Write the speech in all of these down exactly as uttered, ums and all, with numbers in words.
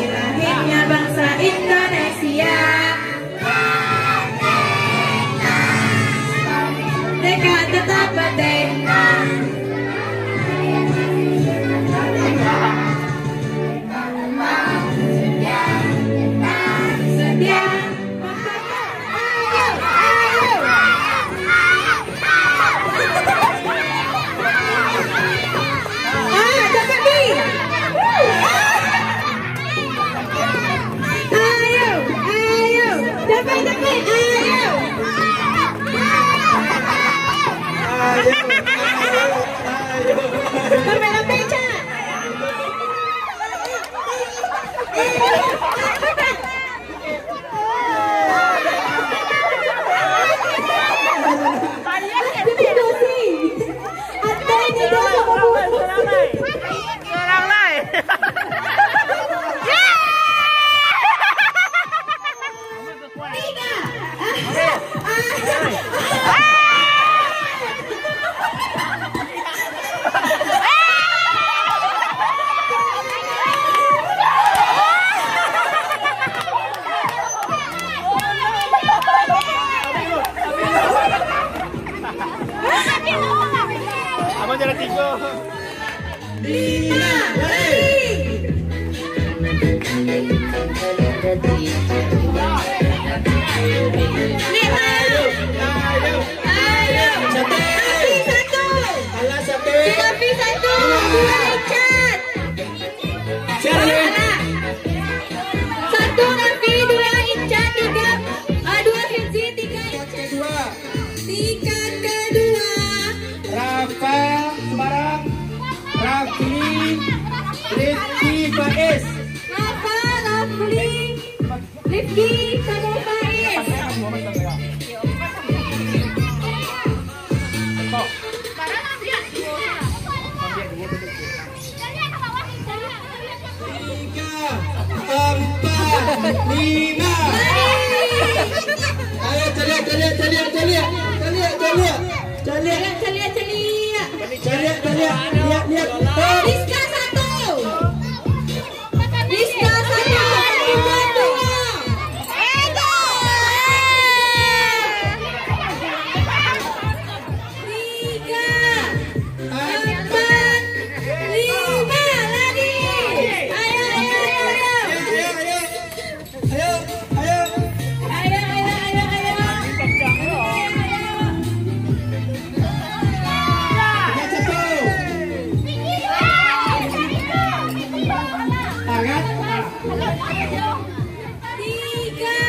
Lahirnya bangsa Indonesia, merdeka tetap merdeka. Setia. Abang jalan tiga. Lima, lima. Di Kabupaten. Tiga, empat, lima. Ayo, caliak, caliak, caliak, caliak. Caliak, caliak. Caliak. Caliak, caliak, caliak. Caliak, caliak. Lihat, lihat. Rizka satu. Rizka satu. Rizka dua. Tiga, empat, lima lagi. Ayo, ayo, ayo, ayo. Ayo, ayo, ayo, ayo. Ayo, ayo, ayo, ayo. Tiga, satu. Angkat. Tiga,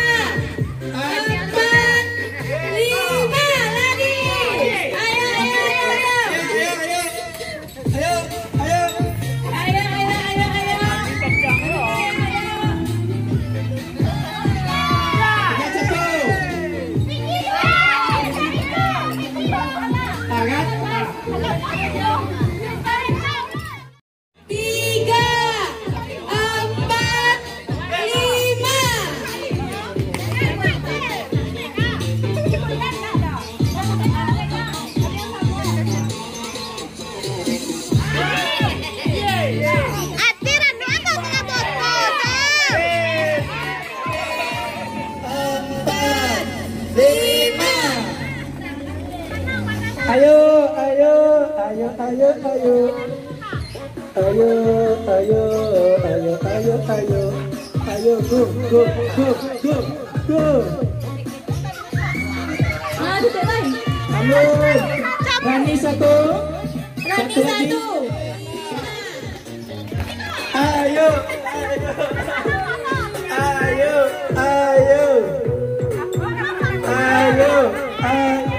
empat, lima lagi. Ayo, ayo, ayo, ayo. Ayo, ayo. Ayo, ayo, ayo, ayo. Tiga, satu. Angkat. Tiga, empat, lima. Ati ranu apa kena botol? Empat, lima. Ayo, ayo, ayo, ayo, ayo. Ayo, ayo, ayo, ayo, ayo. Ayo, go, go, go, go, go. Ah, duduk, Bang. Ayo. Rani satu. Rani satu lagi. Satu. Ayo, ayo, ayo, ayo. Ayo, ayo.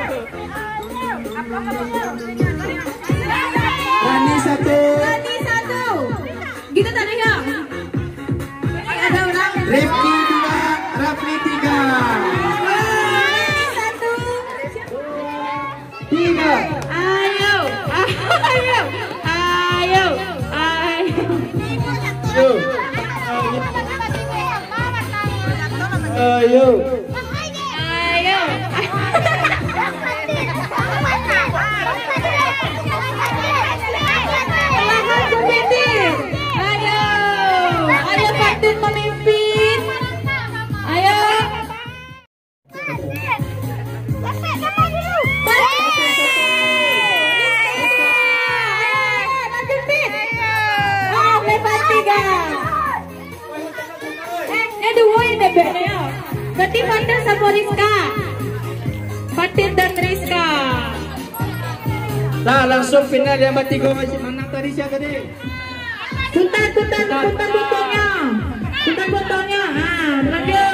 Rani satu. Rani satu. Kita tak dengar. Ada orang. Rifki dua, Rafli tiga. Rani satu. Tiga. Ayo, ayo, ayo, ayo. Ayo. Ayo. Ayo. Ayo, ayo, Fatin memimpin. Ayo. Berarti Fatin sama Rizka. Fatin dan Rizka. Lah, langsung final yang batigo, manang tadi siapa tadi? Putar, putar, putar botolnya. Putar botolnya. Ha, lanjut.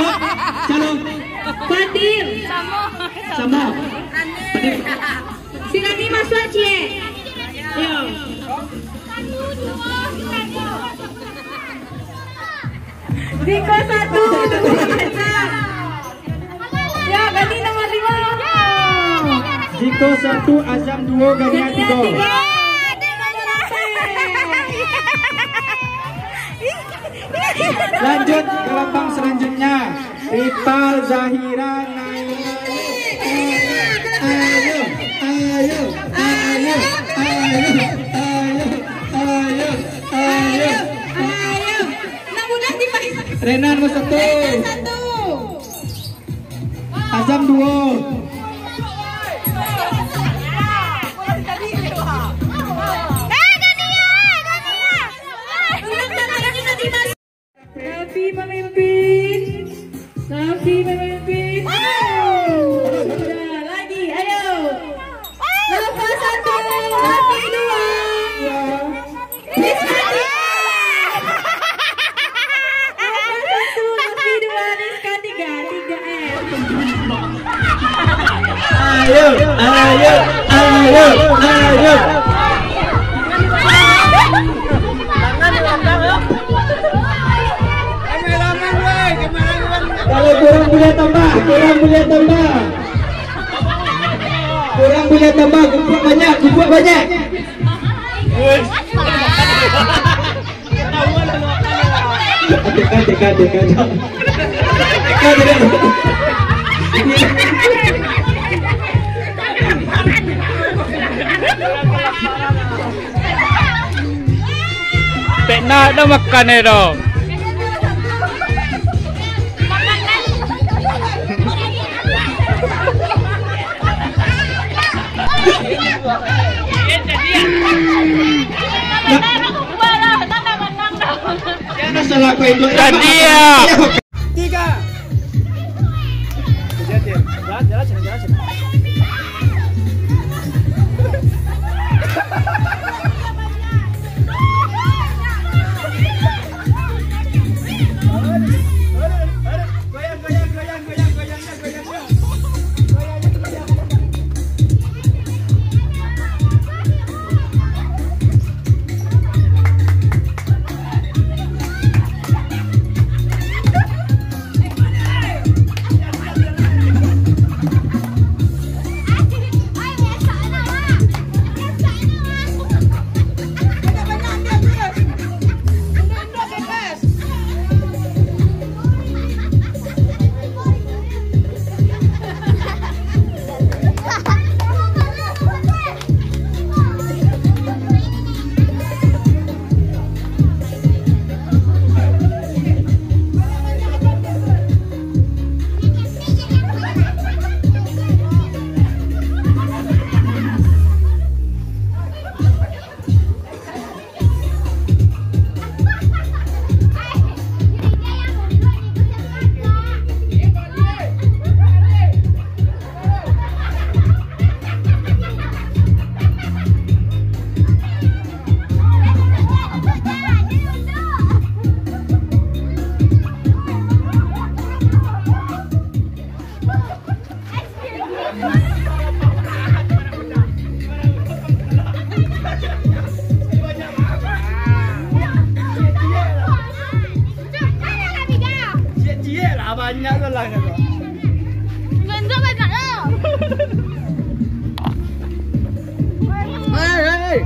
Oh, calon. Fadil. Sama. Fadil. Si Rani masuk, Cik. Yo. Ziko satu, Azam. Ya, ganti nomor lima. Ziko satu, Azam dua, Gania tiga. Lanjut ke lapang selanjutnya. Ipal, Zahira, Naila. Ayo, ayo, ayo, ayo, ayo, ayo, ayo, ayo. Ayo. Nak mudah di Renan nomor satu. Renan satu. Azam dua. Eh, Dania, Dania. Safi memimpin. Safi memimpin. Sudah, lagi, ayo. Rafa satu, Safi dua. Rizka tiga. Rafa satu, Safi dua, Rizka tiga, tiga M. Ayo, ayo, ayo, ayo. Tambah, kurang buliah tambah. Kurang buliah tambah, kupuak banyak, kupuak banyak. Teka, teka, teka, teka. Teka, teka. Tek nak dah makan eh dah. Tadi ya. Tiga. Jalan, jalan sini, jalan sini. Ciek-ciek lah, banyak tu lah. Hei, hei, hei.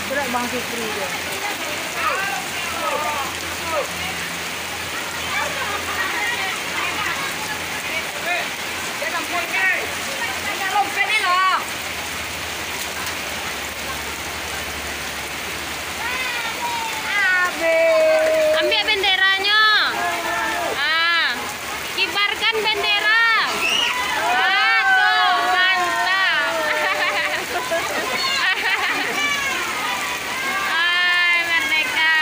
Berat Bang Fikri dia. Ambiak benderanyo. Ah. Kibarkan bendera. Ah, tu, mantap. Ai, merdeka.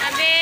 Habis.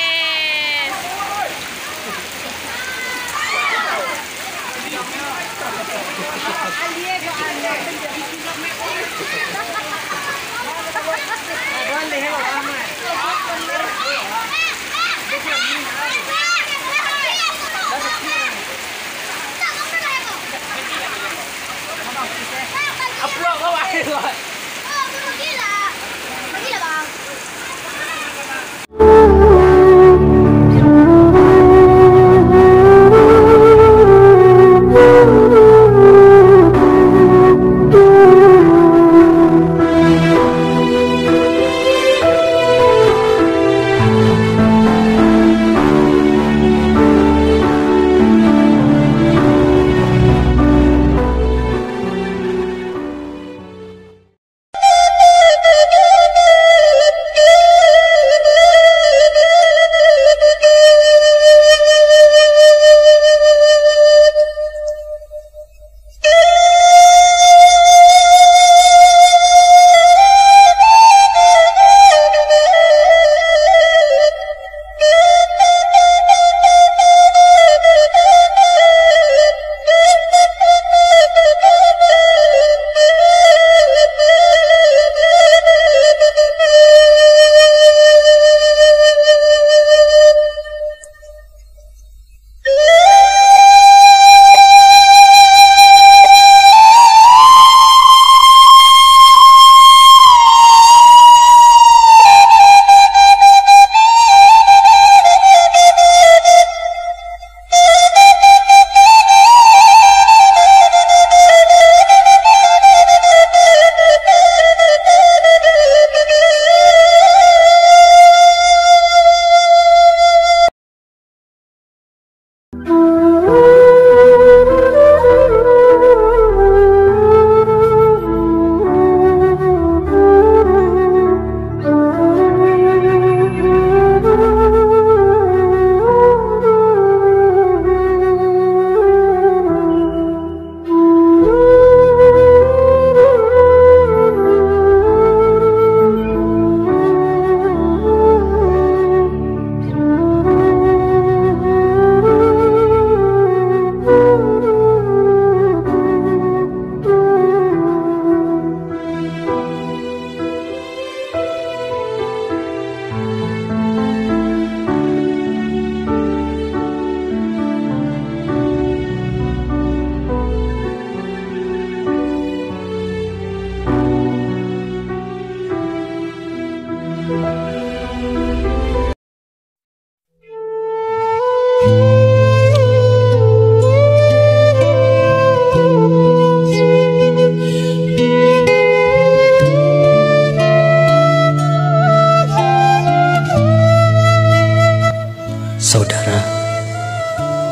Saudara,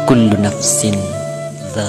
kullu nafsin dza